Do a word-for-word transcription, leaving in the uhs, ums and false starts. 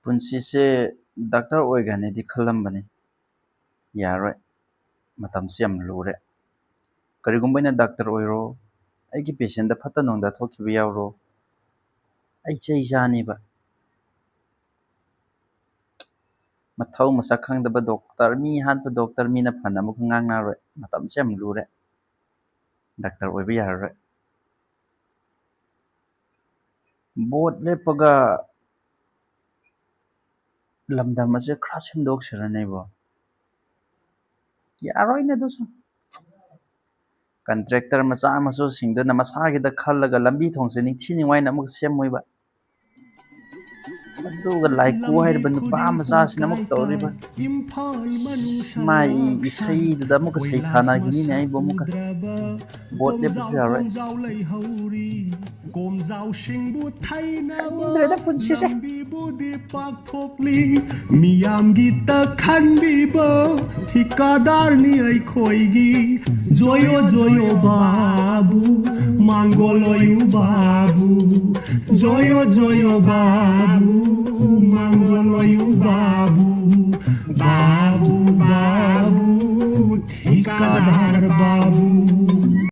ꯄꯨꯟꯁꯤꯁꯦ ꯗꯥꯛꯇꯔ ꯑꯣꯏꯒꯅꯤꯗꯤ ꯈꯜꯂꯝꯕꯅꯤ꯫ ꯌꯥꯔꯣꯏ꯫ ꯃꯇꯝꯁꯤ ꯌꯥꯝ ꯂꯨꯔꯦ꯫ ꯀꯔꯤꯒꯨꯝꯕ ꯑꯩꯅ ꯗꯥꯛꯇꯔ ꯑꯣꯏꯔꯣ, ꯑꯩꯒꯤ ꯄꯦꯁꯦꯟꯗ ꯐꯠꯇ ꯅꯨꯡꯗ ꯊꯣꯛꯈꯤꯕ ꯌꯥꯎꯔꯣ, ꯑꯩ ꯆꯩ ꯆꯥꯅꯤꯕ꯫ ꯃꯊꯧ ꯃꯁꯛ ꯈꯪꯗꯕ ꯗꯣꯛꯇꯔ, ꯃꯤ ꯍꯥꯠꯄ ꯗꯣꯛꯇꯔ, ꯃꯤꯅ ꯐꯅ ꯑꯃꯨꯛ ꯉꯥꯡꯅꯔꯣꯏ꯫ ꯃꯇꯝꯁꯦ ꯌꯥꯝ ꯂꯨꯔꯦ꯫ ꯗꯥꯛꯇꯔ ꯑꯣꯏꯕ ꯌꯥꯔꯔꯣꯏ꯫ ꯚꯣꯠ ꯂꯦꯞꯄꯒ ꯂꯝꯗꯝ ꯑꯁꯦ ꯈꯔ ꯁꯦꯝꯗꯣꯛꯁꯤꯔꯅꯦꯕꯣ꯫ ꯌꯥꯔꯣꯏꯅꯦ ꯑꯗꯨꯁꯨ꯫ ꯀꯟꯇ꯭ꯔꯦꯛꯇꯔ ꯃꯆꯥ ꯃꯁꯨꯁꯤꯡꯗꯨꯅ ꯃꯁꯥꯒꯤꯗ ꯈꯜꯂꯒ ꯂꯝꯕꯤ ꯊꯣꯡꯁꯦ ꯅꯤꯡꯊꯤ ꯅꯨꯡꯉꯥꯏꯅ ꯑꯃꯨꯛ ꯁꯦꯝꯃꯣꯏꯕ꯫ ꯑꯗꯨꯒ ꯂꯥꯏꯀꯨ ꯍꯥꯏꯔꯤꯕ ꯅꯨꯄꯥ ꯃꯆꯥꯁꯤꯅ ꯑꯃꯨꯛ ꯇꯧꯔꯤꯕ꯫ ꯃꯥꯏ ꯏꯁꯩꯗꯨꯗ ꯑꯃꯨꯛꯀ ꯁꯩꯊꯥꯅꯈꯤꯅꯤꯅꯦ ꯑꯩꯕꯨ ꯑꯃꯨꯛꯀ꯫ ꯚꯣꯠ ꯂꯦꯞꯄꯁꯨ ꯌꯥꯔꯣꯏ꯫ ꯀꯣꯝꯖꯥꯎꯁꯤꯡꯕꯨ ꯊꯩꯅꯕ ꯈꯪꯗ꯭ꯔꯦꯗ ꯄꯨꯟꯁꯤꯁꯦ꯫ ꯂꯝꯕꯤꯕꯨꯗꯤ ꯄꯥꯛꯊꯣꯛꯂꯤ꯫ ꯃꯤꯌꯥꯝꯒꯤꯇ ꯈꯟꯕꯤꯕ ꯊꯤꯀꯥꯗꯥꯔꯅꯤ ꯑꯩꯈꯣꯏꯒꯤ꯫ ꯖꯣꯌꯣ ꯖꯣꯌꯣ ꯕꯥꯕꯨ, ꯃꯥꯡꯒꯣꯜ ꯑꯣꯏꯌꯨ ꯕꯥꯕꯨ꯫ ꯖꯣꯌꯣ ꯖꯣꯌꯣ ꯕꯥꯕꯨ, ꯃꯥꯡꯒꯣꯜ ꯑꯣꯏꯌꯨ ꯕꯥꯕꯨ꯫